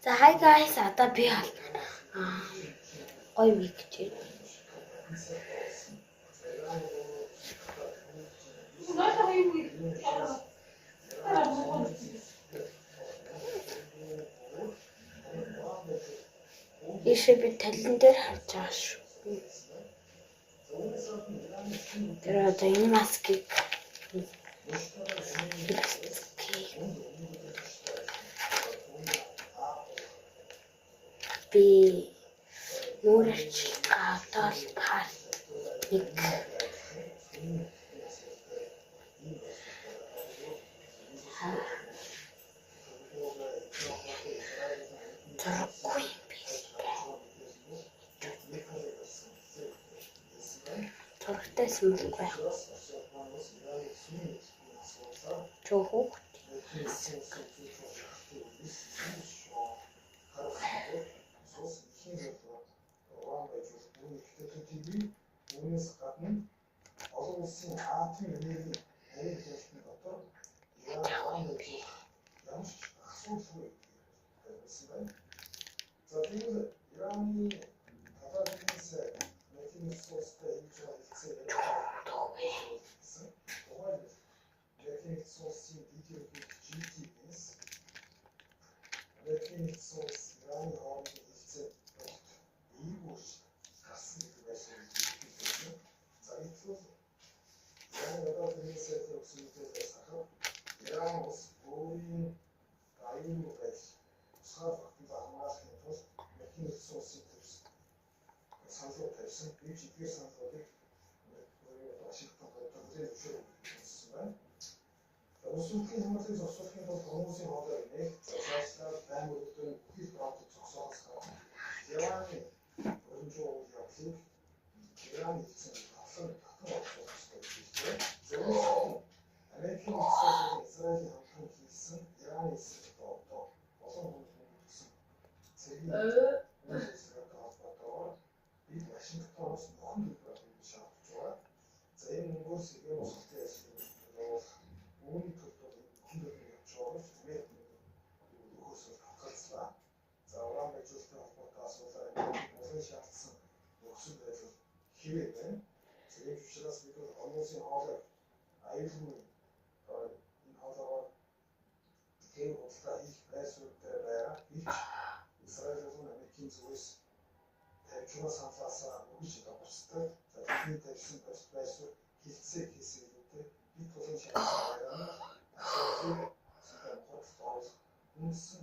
За hi guys, одоо би бол гоё юм хийж байна. Ийшээ би талан дээр харж байгаа шүү. Тэр одоо энэ маскыг би нүүр арчлах одоо л part 1 зураггүй юм биш үү? Зурагтай сэмэлгүй яах. Чөө хүүхд. Үүнээс гадна олон улсын атомын энергийн нарийн хяналтын дотор Яах юм бэ? Ямар ч асуудалгүй хариулсан байна. За, тэгвэл Ираны талаар бизнес Америкийн Нэгдсэн улстай хийж байгаа хэлцээ яриад тухайлбал Америкийн Нэгдсэн улсын дэд ерөнхийлөгч J.D. Vance Америкийн Нэгдсэн улс Ираны хоорондын хэлцээ тогт эерэг гарсан гэдэг байшин хэлсэн. За, гэтэл Ираны гадаад хэргийн сайдын өгсөн мэдээлэлээс харахад Иран улс өөрийн аюулгүй байдал тусгаар тогтнолоо хамгаалахын тулд Америкийн Нэгдсэн улсын тавьсан саналууд тавьсан. Гэвч эдгээр саналуудыг Вашингтон хүлээн зөвшөөрсөн байна. Улс төрийн хамгааллыг зогсоохын тулд Хормузын хоолойг нээх, цаашлаад дайн өргөдөө бүхий л бодлого зогсоохоос гадна Ираны урамжуу үйл явдлыг Иран хэлсэн тоглон татан оролцох ёстой гэж хэлжээ. Зөвхөн Америкийн Нэгдсэн улсын Израилийн хамтран хийсэн Ираны эсрэг одоо олон хүн мөрдсөн цэргийн үйл ажиллагаатай холбоотойгоор бид Вашингтоноос нөхөн төлбөр авахыг шаардж байгаа. За, энэ мөнгөөр сэргээн босголтын ажлыг явуулах, үүний тулд бол энэ нөхөн төлбөр явж байгаа гэж Америк өгөхөөс татгалзлаа. За, уран баяжуулалттай холбоотой асуулаар булан шаардсан нөхцөл байдал хэвээ байна. За, ийм учраас бид бол Хормузын хоолойг аюулгүй энэ хоолоогоор тээвэр худалдаа хийх байр суурьтай байгаа. Гэвч Израиль болон Америкийн зүгээс тавьж байгаа саналаасаа өгч одоо буцдаг. За, тэдний тавьсан бодит байр суурь хэлцээ гэхээс илүүтэй бид тулын шаардсан байгаа нь асуудлыг хурдд оруулах үндсэн